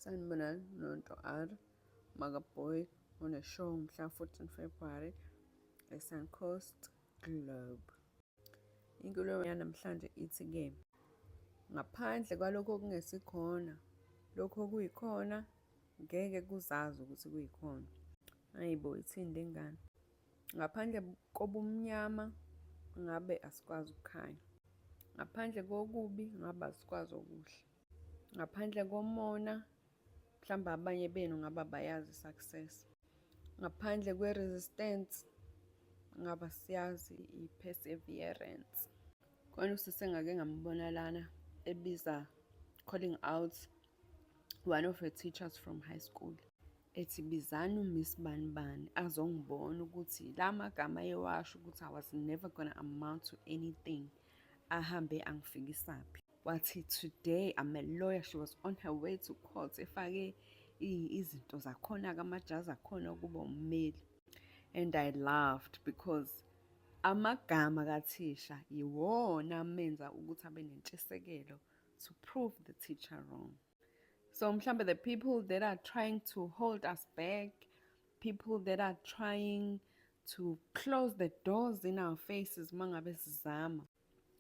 Sanibonani, Nonto R, Makaboy one-show mhla 14 February e-Suncoast Globe. Inkulumo yanamhlanje ithi-ke, ngaphandle kwalokho okungesikhona, lokho okuyikhona ngeke kuzazi ukuthi kuyikhona. Hhayi bo, ithini le ngane? Ngaphandle kobumnyama ngabe asikwazi ukukhanya. Ngaphandle kokubi ngabe asikwazi okuhle. Ngaphandle komona, mhlawumbe abanye benu ngabe abayazi i-success. Ngaphandle kwe-resistance, ngabe asiyazi i-perseverance. Khona usisi engake ngambona lana ebiza, calling out one of her teachers from high school. Ethi, "Bizani uMiss bani bani azongibona ukuthi la magama ayewasho ukuthi I was never gonna amount to anything ahambe angifikisaphi." Wathi, "Today I'm a lawyer." She was on her way to court efake izinto zakhona-ke, amajazi akhona ukuba ummeli. And I laughed because amagama kathisha yiwona amenza ukuthi abe nentshisekelo to prove the teacher wrong. So mhlambe the people that are trying to hold us back, people that are trying to close the doors in our faces mangabe sizama,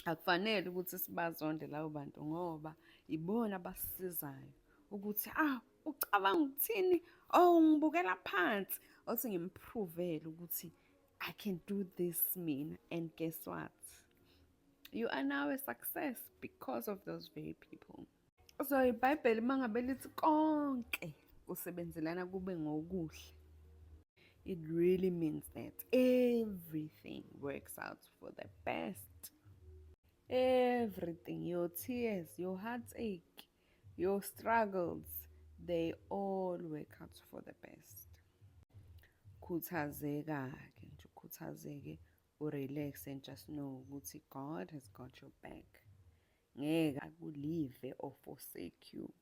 akufanele ukuthi sibazonde labo bantu ngoba ibona abasisizayo ukuthi, "Ah, ucabanga ukuthini? Oh, ngibukela phansi. Othi ngim-prove-ele ukuthi I can do this mina." And guess what? You are now a success because of those very people. So iBhayibheli mangabe lithi konke kusebenzelana kube ngokuhle, it really means that everything works out for the best. Everything, your tears, your heartache, your struggles, they all work out for the best. Khuthazeka-ke nje, ukhuthazeke, u-relax and just know ukuthi God has got your back. Ngeke aku-leave or forsake you.